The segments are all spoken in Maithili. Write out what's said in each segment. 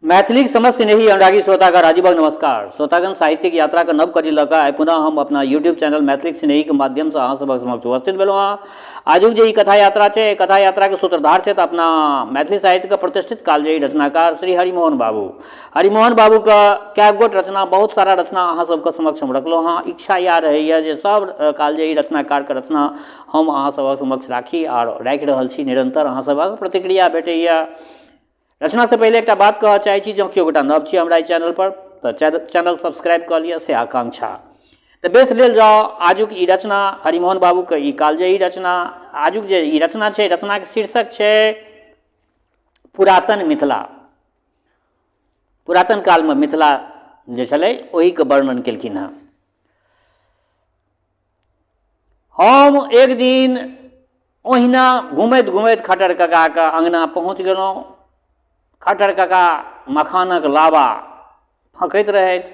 मैथिलीक समस्त स्नेही अनुरागी श्रोतागण राजीवक नमस्कार। श्रोतागण, साहित्यिक यात्राक नव कड़ी लऽ कऽ आइ पुनः हम अपना यूट्यूब चैनल मैथिलीक स्नेहीक माध्यमसँ अहाँ सभक समक्ष उपस्थित भेलहुँ हँ। आजुक जे ई कथा यात्रा छै, एहि कथा यात्राके सूत्रधार छथि अपना मैथिली साहित्यके प्रतिष्ठित कालजयी रचनाकार श्री हरिमोहन बाबू। हरिमोहन बाबूके कए गोट रचना, बहुत सारा रचना अहाँ सबके समक्ष हम रखलहुँ हँ। इच्छा इएह रहैए जे सब कालजयी रचनाकारके रचना हम अहाँ सभक समक्ष राखी आओर राखि रहल छी निरन्तर। अहाँ सभक प्रतिक्रिया भेटैए। रचनासँ पहिले एकटा बात कहऽ चाहै छी, जँ केओ गोटा नव छी हमरा एहि चैनलपर तऽ चैनल सब्सक्राइब कऽ लिअ, से आकांक्षा। तऽ बेस, लेल जाउ आजुक ई रचना, हरिमोहन बाबूके ई कालजयी रचना। आजुक जे ई रचना छै, रचनाके शीर्षक छै पुरातन मिथिला। पुरातन कालमे मिथिला जे छलै ओहिके वर्णन केलखिन हेँ। हम एक दिन ओहिना घुमैत घुमैत खट्टर ककाके अङ्गना पहुँच गेलहुँ। खट्टर कका मखानक लावा फँकैत रहथि।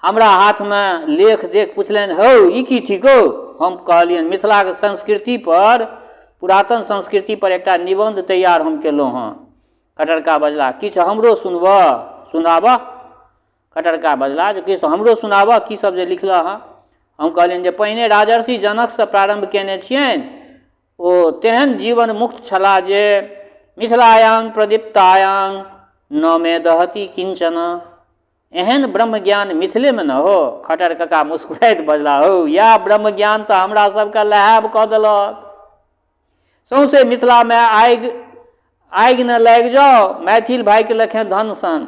हमरा हाथमे लेख देख पुछलनि, हौ, ई की थिकौ? हम कहलियनि, मिथिलाके संस्कृतिपर, पुरातन संस्कृतिपर एकटा निबन्ध तैयार हम केलहुँ हँ। खट्टर कका बजलाह, किछु हमरो सुनबह, सुनाबह। खट्टर कका बजलाह जे किछु हमरो सुनाबह, की सब जे लिखलह हँ। हम कहलियनि जे पहिने राजर्षि जनकसँ प्रारम्भ कयने छियनि। ओ तेहन जीवन मुक्त छलाह जे मिथिलायां प्रदीप्तायां न मे दहति किंचन। एहन ब्रह्मज्ञान मिथिलेमे न हो। खट्टर कका मुस्कुराइत बजलाह, हौ, इएह ब्रह्मज्ञान तऽ हमरा सबके लहाएब कऽ देलक। सौंसे मिथिलामे आगि आगि ने लागि जाओ मैथिल भाइके लेखे धन सन।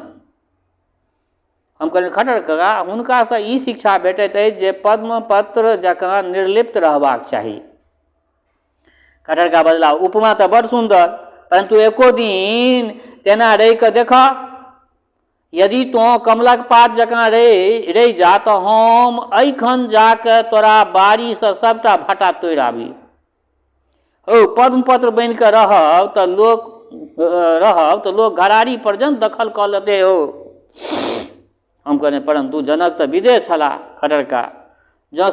हम कहलियनि, खट्टर कका, हुनकासँ ई शिक्षा भेटैत अछि जे पद्मपत्र जकाँ निर्लिप्त रहबाक चाही। खट्टर कका बजलाह, उपमा तऽ बड़ सुन्दर, परन्तु एको दिन तेना रहि कऽ देखह। यदि तोँ कमलक पात जकाँ रहि रहि जा तऽ हम एखन जा कऽ तोरा बाड़ीसँ सभटा भाटा तोड़ि आबी। हौ, पद्मपत्र बनि कऽ रहब तऽ लोक रहब तऽ लोक घराड़ी पर्यन्त दखल कऽ लेतै हौ। हम कहलियनि, परन्तु जनक तऽ विदेह छलाह। खट्टर कका, जँ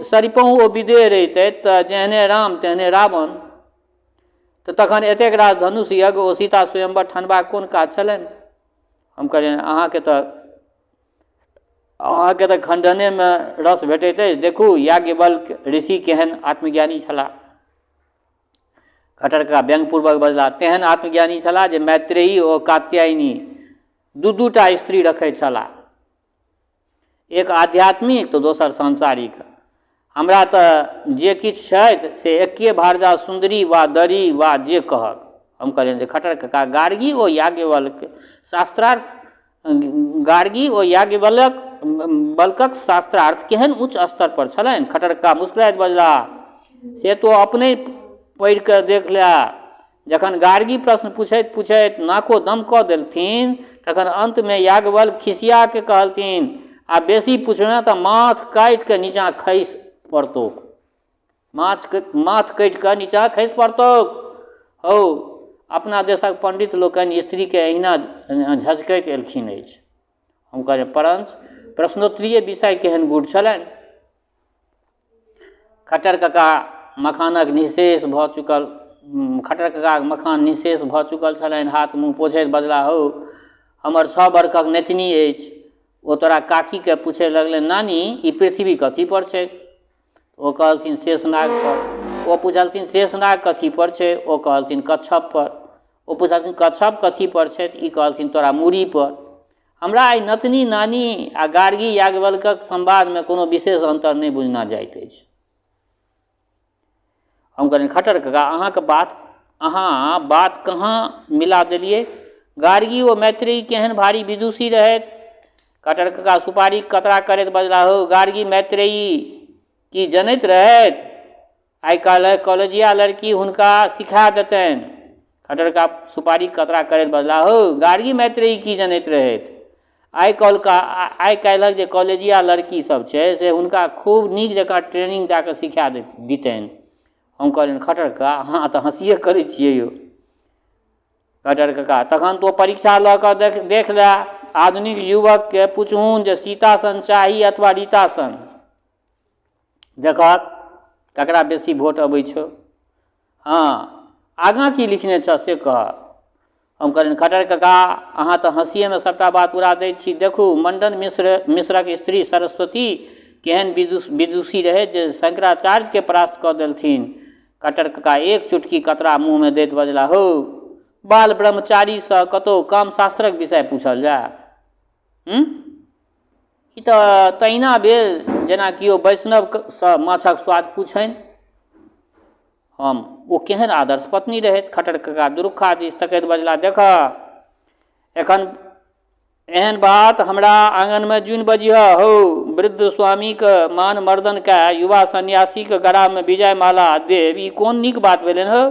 सरिपहुँ ओ विदेह रहितथि तऽ जेहने राम तेहने रावण। तऽ तखन एतेक रास धनुष यज्ञ ओ सीता स्वयंवर ठनबाक कोन काज छलनि? हम कहलियनि, अहाँके तऽ खण्डनेमे रस भेटैत अछि। देखू, याज्ञवल्क्य ऋषि केहन आत्मज्ञानी छलाह। खट्टर कका व्यंग्यपूर्वक बजलाह, तेहन आत्मज्ञानी छलाह जे मैत्रेयी ओ कात्यायनी दू दू टा स्त्री रखैत छलाह, एक आध्यात्मिक तऽ दोसर सांसारिक। हमरा तऽ जे किछु छथि से एके भारजा सुन्दरी वा दरी वा जे कहक। हम कहलियनि जे खट्टर कका, गार्गी ओ याज्ञवल्क्य शास्त्रार्थ, गार्गी ओ याज्ञवल्क्य बल्कक शास्त्रार्थ केहन उच्च स्तर पर छलनि। खट्टर कका मुस्कुराइत बजलाह, से तो अपने पढ़ि कऽ देख लए। जखन गार्गी प्रश्न पुछैत पुछैत नाको दम कऽ देलथिन, तखन अन्तमे याज्ञवल्क्य खिसिया कऽ कहलथिन, आ बेसी पुछबेँ तऽ माथ काटि कऽ नीचाँ खसि पड़तौक। माथ काटि कऽ नीचाँ खसि पड़तौक। हौ, अपना देशक पण्डित लोकनि स्त्रीकेँ एहिना झझकैत एलखिन अछि। हम कहलियनि, परञ्च प्रश्नोत्तरीय विषय केहन गूढ़ छलनि। खट्टर कका मखानक निःशेष भऽ चुकल खट्टर ककाक मखान निःशेष भऽ चुकल छलनि। हाथ मुँह पोछैत बजलाह, हौ, हमर 6 बरखक नतिनी अछि। ओ तोरा काकीकेँ पूछय लगलनि, नानी, ई पृथ्वी कथी पर छै? ओ कहलथिन, शेषनाग पर। ओ पुछलथिन, शेषनाग कथी पर छै? ओ कहलथिन, कच्छप पर। ओ पुछलथिन, कच्छप कथी पर छै? तऽ ई कहलथिन, तोरा मूड़ी पर। हमरा एहि नतनी नानी आ गार्गी याज्ञवल्क्यक संवादमे कोनो विशेष अन्तर नहि बुझना जाइत अछि। हम कहलियनि, खट्टर कका, अहाँके बात अहाँ बात कहाँ मिला देलियै? गार्गी ओ मैत्रेयी केहन भारी विदुषी रहथि। खट्टर कका सुपारीक कतरा करैत बजलाह, हौ, गार्गी मैत्रेयी की जनैत रहथि? आइ काल्हि कॉलेजिया लड़की हुनका सिखा देतनि। खट्टर कका सुपारी कतरा करैत बजलाह, हौ, गार्गी मैत्रेयी की जनैत रहथि? आइ काल्हिक जे कॉलेजिया लड़की सब छै से हुनका खूब नीक जकाँ ट्रेनिंग दए कऽ सिखा दितनि। हम कहलियनि, खट्टर कका, अहाँ तऽ हँसिये करै छियै यौ। खट्टर कका, तखन तोँ परीक्षा लऽ कऽ देख देख लए। आधुनिक युवकके पुछहुन जे सीता सन चाही अथवा रीता सन। देखहक ककरा बेसी वोट अबै छौ। हँ, आगाँ की लिखने छह से कह। हम कहलियनि खट्टर कका अहाँ तऽ हँसिएमे सभटा बात उड़ा दै छी। देखू मण्डन मिश्रक स्त्री सरस्वती केहन विदुषी रहै जे शंकराचार्यके परास्त कऽ देलथिन। खट्टर कका एक चुटकी कतरा मुँहमे दैत बजलाह, हौ बाल ब्रह्मचारीसँ कतहु कामशास्त्रक विषय पूछल जाय? ई तऽ तहिना भेल जेना केओ वैष्णवसँ माछक स्वाद पूछनि। हम ओ केहन आदर्श पत्नी रहथि। खट्टर कका दुरुखा दिस तकैत बजलाह, देखह एखन एहन बात हमरा आङनमे जुनि बजिहऽ। हौ वृद्ध स्वामीके मान मर्दन कए युवा सन्यासीके गरामे विजय माला देब ई कोन नीक बात भेलनि हौ?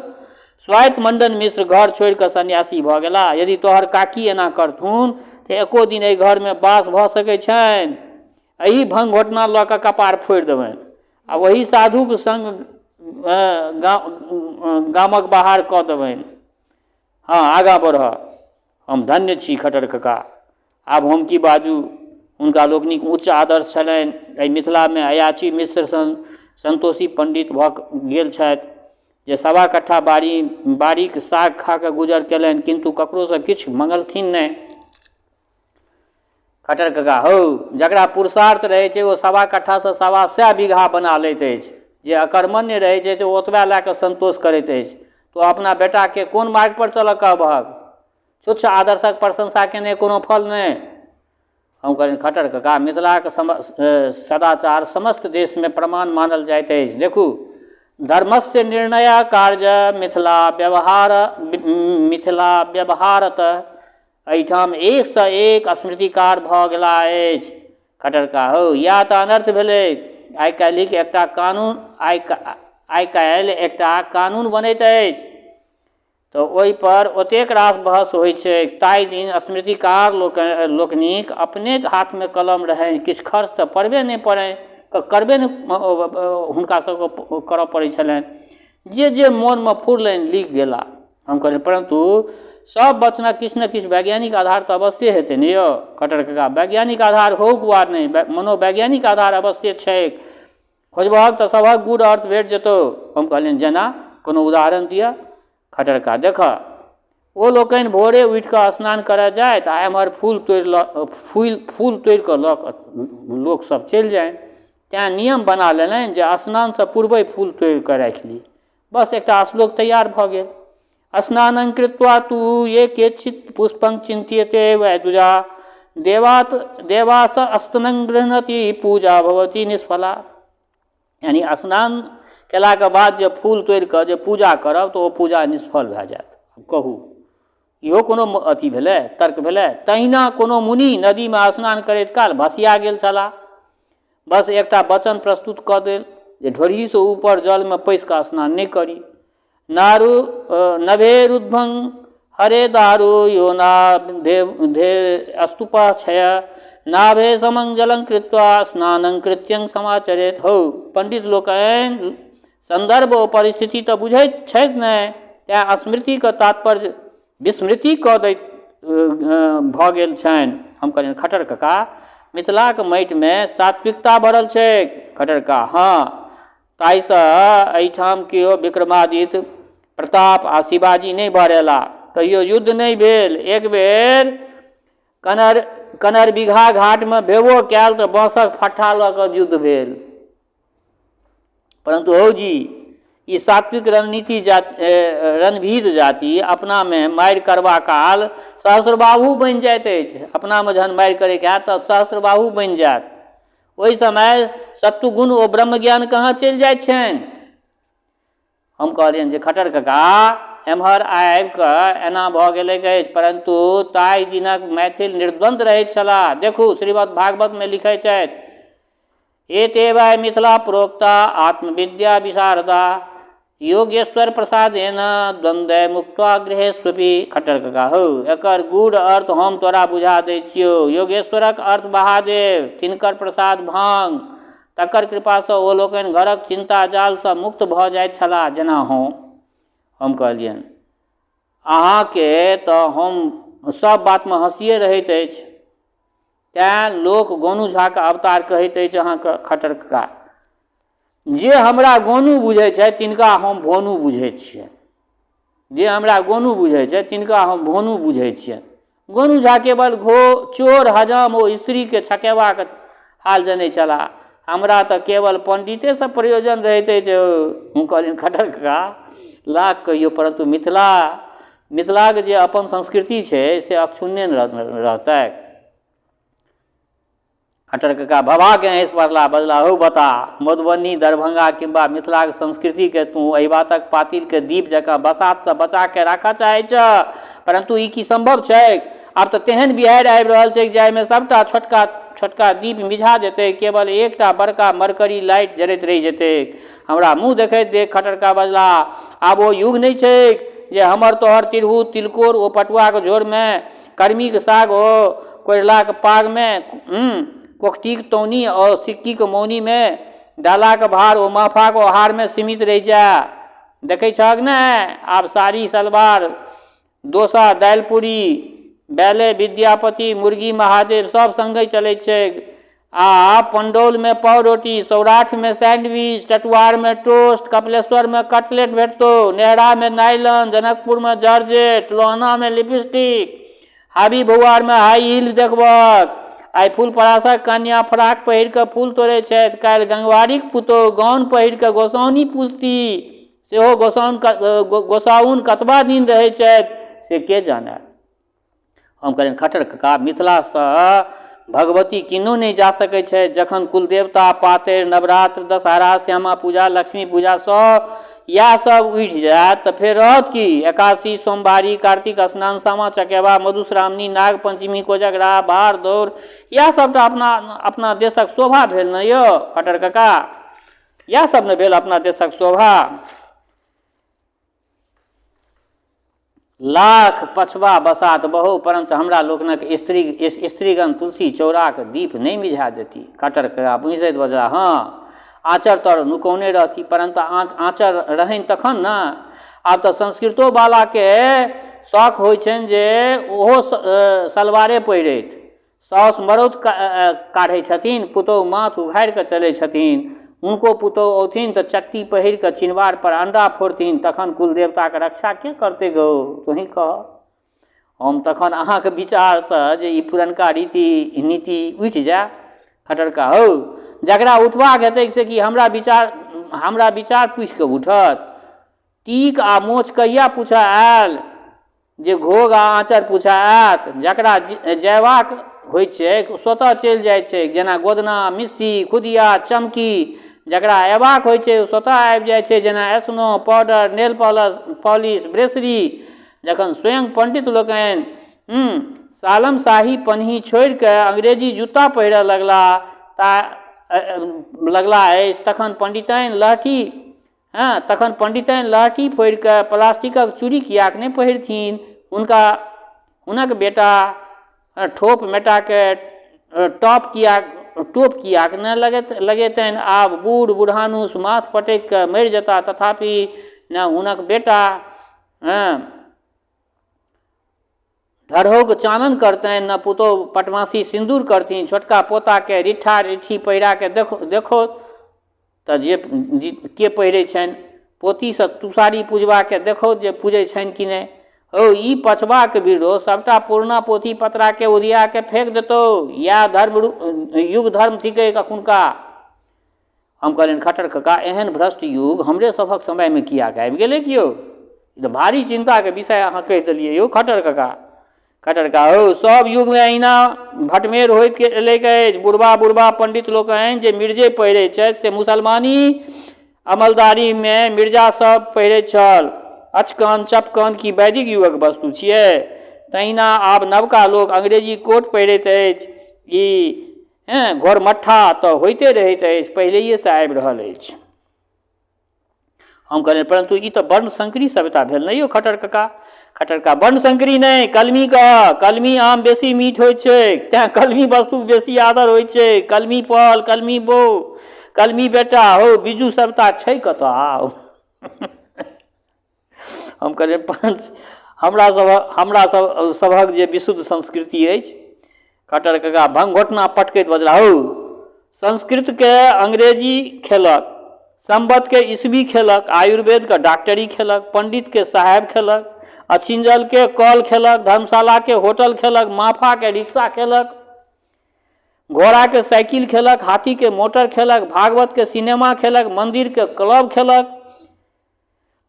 स्वायत्त मण्डन मिश्र घर छोड़ि कऽ सन्यासी भऽ गेलाह। यदि तोहर काकी एना करथुन तऽ एको दिन एहि घरमे बास भऽ सकै छनि? एही भङ्ग घोटना लऽ कऽ कपार फोड़ि देबनि आ ओही साधुक सङ्ग गामक बाहर कऽ देबनि। हँ आगाँ बढ़ह। हम धन्य छी खट्टर कका। आब हम की बाजू? हुनका लोकनिक उच्च आदर्श छलनि। एहि मिथिलामे अयाची मिश्र सन सन्तोषी पण्डित भऽ गेल छथि जे सवा कट्ठा बाड़ीक साग खा कऽ गुजर केलनि किन्तु ककरोसँ किछु मङ्गलथिन नहि। खट्टर कका हौ, जकरा पुरुषार्थ रहै छै ओ सवा कट्ठासँ 125 बीघा बना लैत अछि। जे अकर्मण्य रहै छै ओ ओतबे लए कऽ सन्तोष करैत अछि। तोँ अपना बेटाकेँ कोन मार्गपर चलऽ कहबहक? तुच्छ आदर्शक प्रशंसा केने कोनो फल नहि। हम कहलियनि खट्टर कका, मिथिलाक सदाचार समस्त देशमे प्रमाण मानल जाइत अछि। देखू, धर्मस्य निर्णय कार्य मिथिला व्यवहार मिथिला व्यवहारत एहिठाम एकसँ एक स्मृतिकार भऽ गेलाह अछि। खट्टर कका हौ, इएह तऽ अनर्थ भेलैक। आइ काल्हिक एकटा कानून आइ काल्हि एकटा कानून बनैत अछि तऽ ओहिपर ओतेक रास बहस होइत छैक। ताहि दिन स्मृतिकार लोकनिक अपने हाथमे कलम रहनि, किछु खर्च तऽ पड़बे नहि पड़नि, करबे नहि हुनका सभके करऽ पड़ै छलनि। जे जे मोनमे फुरलनि लिख गेला। हम कहलियनि परन्तु सभ वचनक किछु ने किछु वैज्ञानिक आधार तऽ अवश्ये हेतै ने यौ? खट्टर कका वैज्ञानिक आधार होउक वा नहि, मनोवैज्ञानिक आधार अवश्ये छैक। खोजबहक तऽ सभक गूढ़ अर्थ भेट जेतौ। हम कहलियनि जेना कोनो उदाहरण दिअ। खट्टर कका देखह, ओ लोकनि भोरे उठि कऽ स्नान करऽ जाथि आ एम्हर फूल तोड़ि लऽ फूल तोड़ि कऽ लऽ कऽ लोकसभ चलि जानि। तेँ नियम बना लेलनि जे स्नानसँ पूर्वे फूल तोड़ि कऽ राखि ली। बस एकटा श्लोक तैयार भऽ गेल। स्नानं कृत्वा तु ये केचित् पुष्पं चिन्त्यते वै द्विजा देवात् देवास्त स्तनं गृह्णति पूजा भवति निष्फला। यानि स्नान केलाके बाद जे फूल तोड़ि कऽ जे पूजा करब तऽ ओ पूजा निष्फल भए जायत। कहू इहो कोनो अथी भेलै, तर्क भेलै? तहिना कोनो मुनि नदीमे स्नान करैत काल भसिया गेल छलाह। बस एकटा वचन प्रस्तुत कऽ देल जे ढोरहीसँ ऊपर जलमे पैसि कऽ स्नान नहि करी। नारू नभेरुद्भं हरे दारू यो ना धे स्तूप क्षय नाभे समं जलं कृत्वा स्नानं कृत्यं समाचरेत। हौ पंडित लोकनि सन्दर्भ ओ परिस्थिति तऽ बुझैत छथि नहि, तेँ स्मृतिके तात्पर्य विस्मृति कऽ दैत भऽ गेल छनि। हम कहलियनि खट्टर कका, मिथिलाक माटिमे सात्विकता भरल छैक। खट्टर कका हँ, ताहिसँ एहिठाम केओ विक्रमादित्य, प्रताप आ शिवाजी नहि बहरेला। कहियो युद्ध नहि भेल। एक बेर कनरबिघा घाटमे भेबो कयल तऽ बाँसक फट्ठा लऽ कऽ युद्ध भेल। परन्तु हौ जी, ई सात्विक रणनीति जाति रणभीर जाति अपनामे मारि करबा काल सहस्रबाहु बनि जाइत अछि। अपनामे जहन मारि करैके हैत तऽ सहस्रबाहु बनि जायत। ओहि समय सत्वगुण ओ ब्रह्मज्ञान कहाँ चलि जाइत छनि? हम कहलियनि जे खट्टर कका, एम्हर आबि कऽ एना भऽ गेलैक अछि, परन्तु ताहि दिनक मैथिल निर्द्वन्द्व रहैत छलाह। देखू, श्रीमद्भागवतमे लिखैत छथि, एते वै मिथिला प्रोक्ता आत्मविद्या विशारदा योगेश्वर प्रसादेन द्वन्द्व मुक्त्वा गृहेष्वपि। खट्टर कका हौ, एकर गूढ़ अर्थ हम तोरा बुझा दै छियौ। योगेश्वरक अर्थ महादेव, तिनकर प्रसाद भांग, तकर कृपासँ ओ लोकनि घरक चिन्ता जालसँ मुक्त भऽ जाइत छलाह, जेना हम। हम कहलियनि, अहाँके तऽ हम सभ बातमे हँसिए रहैत अछि, तेँ लोक गोनू झाके अवतार कहैत अछि अहाँके। खट्टर कका जे हमरा गोनू बुझै छथि तिनका हम भोनू बुझै छियनि। जे हमरा गोनू बुझै छै तिनका हम भोनू बुझै छियनि। गोनू झा केवल घो चोर हजाम ओ स्त्रीके छकेबाक हाल जनै छलाह। हमरा तऽ केवल पण्डितेसँ प्रयोजन रहैत अछि। हम कहलियनि खट्टर कका लाख कहियौ परन्तु मिथिला मिथिलाके जे अपन संस्कृति छै से अक्षुण्णे ने रहतै। खट्टर कका भभाके हँसि पड़लाह, बजलाह, हौ बताह, मधुबनी, दरभंगा किंवा मिथिलाक संस्कृतिकेँ तूँ अहिबातक पातिलके दीप जकाँ बसातसँ बचा कए राखऽ चाहैत छह, परन्तु ई की संभव छैक? आब तऽ तेहन बिहाड़ि आबि रहल छैक जाहिमे सभटा छोटका छोटका दीप मिझा जेतैक, केवल एकटा बड़का मरकरी लाइट जरैत रहि जेतैक। हमरा मुँह देखैत देखि खट्टर कका बजलाह, आब ओ युग नहि छैक जे हमर तोहर तिरहुत, तिलकोर ओ पटुआक झोरमे कर्मीक साग ओ कोइरलाक पागमे, कोकटीक तौनी ओ सिक्कीक मौनीमे, डालाक भार ओ महफाक ओहारमे सीमित रहि जाय। देखै छहक ने, आब साड़ी सलवार, डोसा, दालि-पूड़ी, बैले विद्यापति, मुर्गी महादेव सभ संगहि चलैत छैक। आ पंडौलमे पावरोटी, सौराठमे सैंडविच, टटुआरमे टोस्ट, कपिलेश्वरमे कटलेट भेटतौ, नेहरामे नाइलन, जनकपुरमे जॉर्जेट, लोहनामे लिपस्टिक, हाबी बौआरमे हाई हील देखबहक। आइ फुलपरासक कन्या फ्राक पहिर कऽ फूल तोड़ै छथि, काल्हि गंगवारीक पुतोहु गाउन पहिर कऽ गोसाउनि पूजती, सेहो गोसाउन गोसाउन कतबा दिन रहै छथि से के जानय। हम कहलियनि खट्टर कका मिथिलासँ भगवती किन्नहु नहि जा सकै छथि जखन कुलदेवता पातरि नवरात्र दशहरा श्यामा पूजा लक्ष्मी पूजा सब इएह सब उठि जायत तऽ फेर रहत की एकादशी सोमवारी कार्तिक स्नान सामा चकेबा मधुश्रावणी नाग पञ्चमी कोजगरा भार दौड़ इएह सबटा अपना अपना देशक शोभा भेल ने यौ खट्टर कका इएह सब ने भेल अपना देशक शोभा। लाख पछबा बसात बहौ परञ्च हमरा लोकनिक स्त्री स्त्रीगण तुलसी चौराक दीप नहि मिझा देती। खट्टर कका बुझैत बजलाह, हँ, आँचर तर नुकौने रहथि, परन्तु आँचर रहनि तखन ने। आब तऽ संस्कृतो बालाके शौक होइ छनि जे ओहो सलवारे पहिरथि। साउस मरौत काढ़ै छथिन, पुतोहु माथ उघारि कऽ चलै छथिन। हुनको पुतोहु औथिन तऽ चट्टी पहिर कऽ चिनवार पर अंडा फोड़थिन, तखन कुलदेवताक रक्षा के करतै गौ, तोहीं कह। हम तखन अहाँके विचारसँ जे ई पुरनका रीति नीति उठि जाय। खट्टर कका हौ, जकरा उठबाक हेतैक से कि हमरा विचार पूछि कऽ उठत? टीक आ मोछ कहिया पूछऽ आयल जे घोघ आ आँचर पूछऽ आयत? जकरा जयबाक होइत छैक स्वतः चलि जाइत छैक, जेना गोदना, मिस्सी, खुदिया, चमकी। जकरा अयबाक होइत छै ओ स्वतः आबि जाइत छै, जेना snow, powder, nail polish, brassiere. जखन स्वयं पण्डित लोकनि सालम शाही पनही छोड़ि कऽ अंग्रेजी जूता पहिरऽ लगलाह अछि तखन पण्डिताइन लहठी हँ तखन पण्डिताइन लहठी फोड़ि कऽ प्लास्टिकक चूड़ी किएक नहि पहिरथिन? हुनका हुनक बेटा ठोप मेटा कऽ टॉप किएक टोप किएक ने लगेतनि? आब बूढ़ बुढ़ानुस माथ पटकि कऽ मरि जेताह तथापि ने हुनक बेटा हँ ढढ़ौक चानन करतनि ने पुतोहु पटमासी सिन्दूर करथिन। छोटका पोताकेँ रिट्ठा रिट्ठी पहिरा कऽ देखौ तऽ जे के पहिरै छनि। पोतीसँ तुसारी पुजबाके देखौ जे पुजै छनि कि नहि। हौ ई पछबाक बिर्रो सभटा पुरना पोथी पतराके उधिया कऽ फेक देतौ। इएह धर्म युग धर्म थिकै एखुनका। हम कहलियनि खट्टर कका एहन भ्रष्ट युग हमरे सभक समयमे किएक आबि गेलैक यौ? ई तऽ भारी चिन्ताके विषय अहाँ कहि देलियै यौ खट्टर कका। खट्टर कका हौ सब युगमे अहिना भटमेर होइत एलैक अछि। बुढ़बा बुढ़बा पण्डित लोकनि जे मिर्जे पहिरैत छथि से मुसलमानी अमलदारीमे मिर्जा सब पहिरैत छल। अचकन चपकन की वैदिक युगक वस्तु छियै? तहिना आब नवका लोक अंग्रेजी कोट पहिरैत अछि। ई घोरमट्ठा तऽ होइते रहैत अछि, पहिलैएसँ आबि रहल अछि। हम कहलियनि परन्तु ई तऽ वर्णसंकरी सभ्यता भेल ने यौ खट्टर कका। खट्टर कका वर्णसंकरी नहि, कलमी कह, कलमी आम बेसी मीठ होइत छैक, तेँ कलमी वस्तुक बेसी आदर होइत छैक। कलमी फल, कलमी बौह, कलमी बेटा, हौ बीजू सभ्यता छै कतऽ आब? हम कहलियनि पंच हमरा सभक हमरा सभ सभक जे विशुद्ध संस्कृति अछि। खट्टर कका भंगघोटना पटकैत बजलाह, हौ संस्कृतके अंग्रेजी खेलक, सम्बतके ईस्वी खेलक, आयुर्वेदके डॉक्टरी खेलक, पण्डितके साहेब खेलक, अछिंजलके कल खेलक, धर्मशालाके होटल खेलक, माफाके रिक्शा खेलक, घोड़ाके साइकिल खेलक, हाथीके मोटर खेलक, भागवतके सिनेमा खेलक, मन्दिरके क्लब खेलक,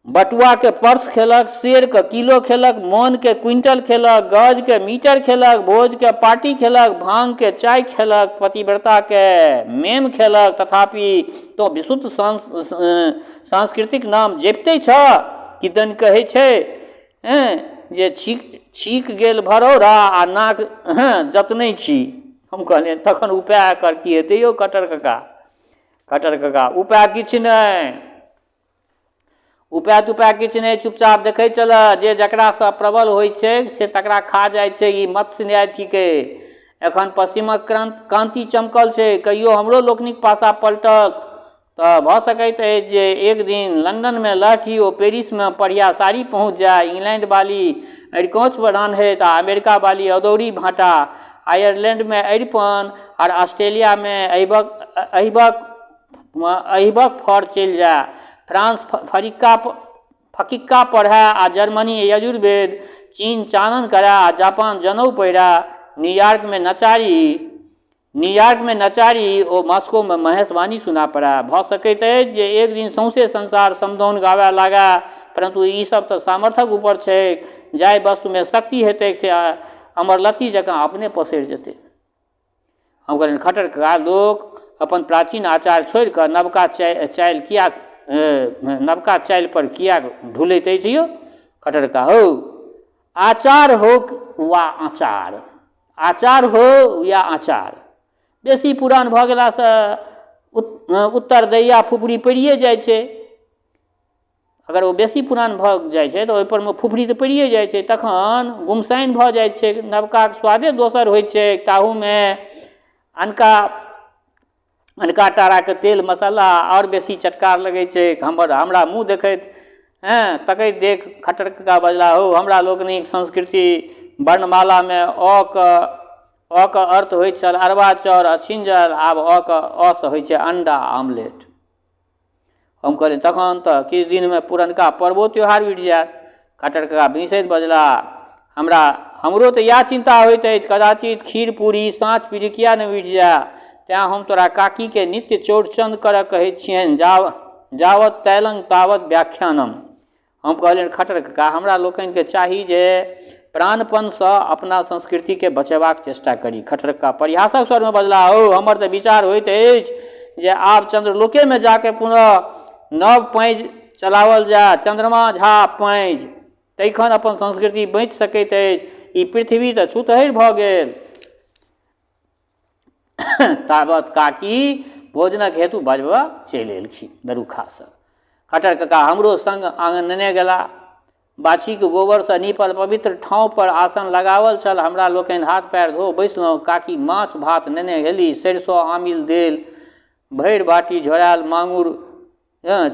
बटुआके पर्स खेलक, सेरके किलो खेलक, मोनके क्विंटल खेलक, गजके मीटर खेलक, भोजके पार्टी खेलक, भाङ्गके चाय खेलक, पतिव्रताके मेम खेलक, तथापि तोँ विशुद्ध सांस्कृतिक नाम जपिते छह। किदन कहै छै जे छीक छीक गेल भरौरा आ नाक जतनै छी। हम कहलियनि तखन उपाय एकर की हेतै यौ खट्टर कका? खट्टर कका उपाय किछु नहि, उपाय तुपाय किछु नहि, चुपचाप देखैत चलह जे जकरासँ प्रबल होइ छै से तकरा खा जाइ छै। ई मत्स्य न्याय थिकै। एखन पश्चिमक क्रान्ति चमकल छै, कहियो हमरो लोकनिक पासा पलटत तऽ भऽ सकैत अछि जे एक दिन लण्डनमे लहठी ओ पेरिसमे पढ़िया साड़ी पहुँच जाय, इंग्लैण्ड वाली अरिकोंच रान्हैत आ अमेरिका वाली अदौरी भाँटा, आयरलैण्डमे अरिपन आर ऑस्ट्रेलियामे अहिबक अहिबक अहिबक फर चलि जाय, फ्रांस फरिक्का फकिक्का पढ़य आ जर्मनी यजुर्वेद, चीन चानन करय आ जापान जनउ पहिरय, न्यूयार्कमे नचारी न्यूयार्कमे नचारी ओ मास्कोमे महेशवाणी सुना पड़य। भऽ सकैत अछि जे एक दिन सौंसे संसार समदाउन गाबय लागय, परन्तु ई सब तऽ सामर्थ्यक ऊपर छैक। जाहि वस्तुमे शक्ति हेतैक से अमरलत्ती जकाँ अपने पसरि जेतैक। हम कहलियनि खट्टर कका, लोक अपन प्राचीन आचार छोड़ि कऽ नवका चालि किएक नवका चालिपर किएक ढुलैत अछि यौ? खट्टर कका हौ, आचार होउक वा अँचार, आचार हो या अँचार, बेसी पुरान भऽ गेलासँ उत्तरदैया फुफरी पड़िए जाइ छै। अगर ओ बेसी पुरान भऽ जाइ छै तऽ ओहिपर मे फुफरी तऽ पड़िए जाइ छै, तखन गुमसानि भऽ जाइ छै। नवकाके स्वादे दोसर होइ छै, ताहूमे अनका अनका टाराके तेल मसाला आओर बेसी चटकार लगै छै। हमर हमरा मुँह देखैत हँ तकैत देख खट्टर कका बजलाह, हौ, हमरा लोकनिक संस्कृति वर्णमालामे अ के अ के अर्थ होइत छल अरबा चाउर अछिञ्जल, आब अ के अ सँ होइ छै अण्डा आमलेट। हम कहलियनि तखन तऽ किछु दिनमे पुरनका पर्वो त्योहार उठि जायत। खट्टर कका बिसैत बजलाह, हमरा हमरो तऽ इएह चिन्ता होइत अछि, कदाचित खीर पूरी साँच पिरुकिया ने उठि जाय। तेँ हम तोरा काकीके नित्य चौड़चन करऽ कहैत छियनि, जावत तैलं तावत व्याख्यानम। हम कहलियनि खट्टर कका, हमरा लोकनिके चाही जे प्राणपणसँ अपना संस्कृतिके बचेबाक चेष्टा करी। खट्टर कका परिहासक स्वरमे बजलाह, हौ, हमर तऽ विचार होइत अछि जे आब चन्द्रलोकेमे जाके पुनः नव पाँजि चलाओल जाय, चन्द्रमा झा पाँजि, तैखन अपन संस्कृति बचि सकैत अछि। ई पृथ्वी तऽ छुतहरि भऽ गेल। ताबत काकी भोजनक हेतु बजबऽ चलि एलखिन दरुखासँ। खट्टर कका हमरो संग आङन नेने गेला। बाछीक गोबरसँ नीपल पवित्र ठाँवपर आसन लगाओल छल। हमरा लोकनि हाथ पएर धो बैसलहुँ। काकी माछ भात नेने एली। सरिसो आमिल देल भरि बाटी झोरायल माङुर,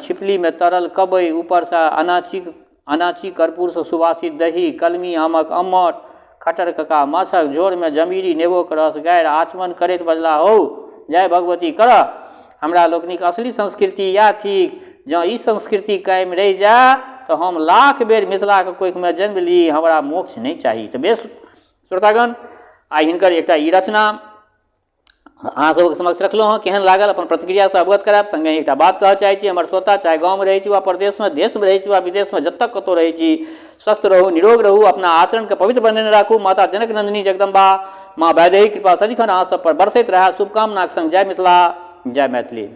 छिपलीमे तरल कबइ, ऊपरसँ अनाचीक अनाची कर्पूरसँ सुवासित दही, कलमी आमक अम्मट। खट्टर कका माछक झोरमे जमीरी नेबोक रस गारि आचमन करैत बजलाह, हौ, जय भगवती करह। हमरा लोकनिक असली संस्कृति इएह थिक। जँ ई संस्कृति कायम रहि जाय तऽ हम लाख बेर मिथिलाक कोखिमे जन्म ली, हमरा मोक्ष नहि चाही। तऽ बेस श्रोतागण, आइ हिनकर एकटा ई रचना अहाँ सबके समक्ष रखलहुँ हँ। केहन लागल अपन प्रतिक्रियासँ अवगत करायब। सङ्गे एकटा बात कहऽ चाहै छी, हमर श्रोता चाहे गाँवमे रहै छी वा परदेशमे, देशमे रहै छी वा विदेशमे, जतऽ कतहु रहै छी, स्वस्थ रहू, निरोग रहू, अपना आचरणके पवित्र बनेने राखू। माता जनक नन्दिनी जगदम्बा माँ वैदेही कृपा सदिखन अहाँ सब पर बरसैत रहए। शुभकामनाक सङ्ग जय मिथिला, जय मैथिली।